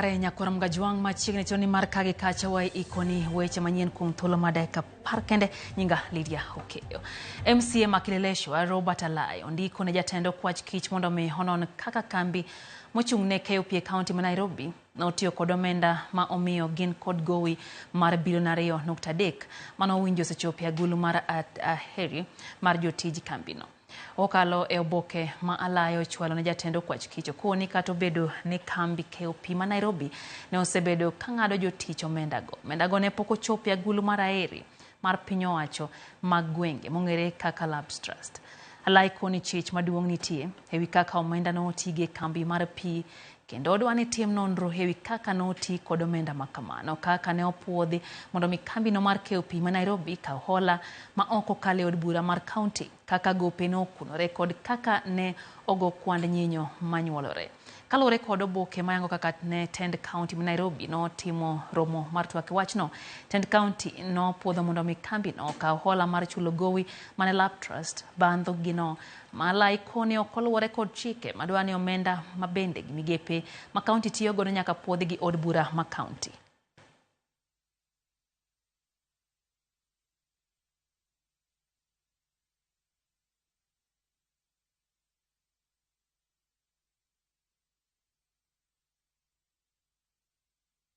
Are nyakwar Mgajwang' machiegni to ni mar ka gi kacha wa ikoni weche manyien kuom thuolo mar dakika 10 kende. Nyinga Lydia Okeyo. MCA ma Kileleshwa Robert Alai ondiko ne jatend okwach kich mondo mi onon kaka kambi mochung' ne keyo pi e kaunti ma Nairobi notiyo kod omenda ma omiyo gin kod gowi mar bilion 2.3 mano owinjo osechopo e agulu mar Aheri mar jotij kambino. Okalo e oboke ma Alai ochwalo ne jatend okwach kich okoni kata obedo ni kambi keyo pi ma Nairobi ne osebedo ka ng'ado jotich omendago. Omendago ne pok ochopo e agulu mar Aheri mar piny owacho mag gwenge mong'ere kaka Labs Trust. Alai koni chich maduong' nitie ewi kaka omenda no otigi e kambi mar pi kendo odwa ni tim nonro ewi kaka noti kod omenda ma kamano, kaka ne opuodhi mondo mi kambino mar keyo pi ma Nairobi kaw hola ma ok okalo e od bura mar kaunti, kaka gope nokunore kod kaka ne ogo kwand nyinyo manyuolore. Kaluwore kod oboke mayango kaka ne tend kaunti ma Nairobi notimo romo mar twak e wachno, tend kaunti nopuodho mondo mi kambino okaw hola mar chulo gowi mane Lap Trust bandho gino ma Alai koni ok oluwore kod chike madwa ni omenda ma bende gi migepe ma kaunti tiyo godo nyaka puodhi gi od bura ma kaunti.